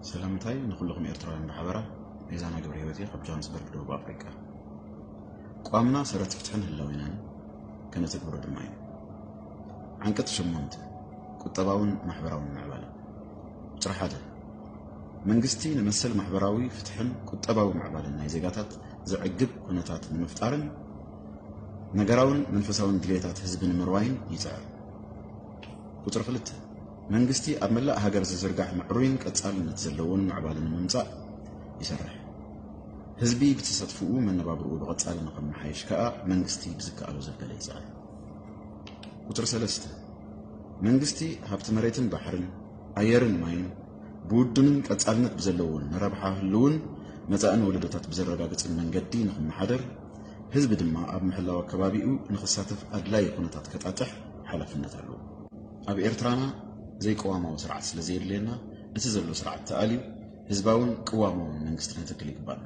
ሰላምታይ ንኹልኹም ኤርትራውያን ብሓበራ። ሜዛና ገብረ ህይወት እየ ካብ ጆሃንስበርግ ደቡብ ኣፍሪቃ። ቋምና ሰረት ፍትሕን ህላዌናን ከነተግብሮ ድማ እዩ። ዓንቀጽ ሸሞንተ፣ ቁጠባውን ማሕበራውን ምዕባለ። ቁጽሪ ሓደ፣ መንግስቲ ንመሰል ማሕበራዊ ፍትሕን ቁጠባዊ ምዕባለን ናይ ዜጋታት ዘዕግብ ኩነታት ንምፍጣርን ነገራውን መንፈሳውን ድሌታት ህዝቢ ንምርዋይን ይጽዕር። ቁጽሪ ክልተ፣ መንግስቲ ኣብ መላእ ሃገር ዝዝርጋሕ ምዕሩይን ቀጻልነት ዘለዎን ምዕባለ ንምምጻእ ይሰርሕ። ህዝቢ ብተሳትፍኡ መነባብርኡ ብቐጻሊ ንኸመሓየሽ ከኣ መንግስቲ ብዝከኣሎ ዘበለ ይጽዕር። ቁጽሪ ሰለስተ፣ መንግስቲ ሃብቲ መሬትን ባሕርን ኣየርን ማይን ብውዱንን ቀጻልነት ብዘለዎን ንረብሓ ህልውን መጻእን ወለዶታት ብዘረጋግጽን መንገዲ ንኽመሓደር፣ ህዝቢ ድማ ኣብ ምሕላው ኣከባቢኡ ንኽሳተፍ ኣድላዪ ኩነታት ከጣጥሕ ሓላፍነት ኣለዎ። ኣብ ኤርትራና ዘይቅዋማዊ ስርዓት ስለ ዘየድልየና፣ እቲ ዘሎ ስርዓት ተኣልዩ ህዝባውን ቅዋማውን መንግስቲ ክንትክል ይግባና።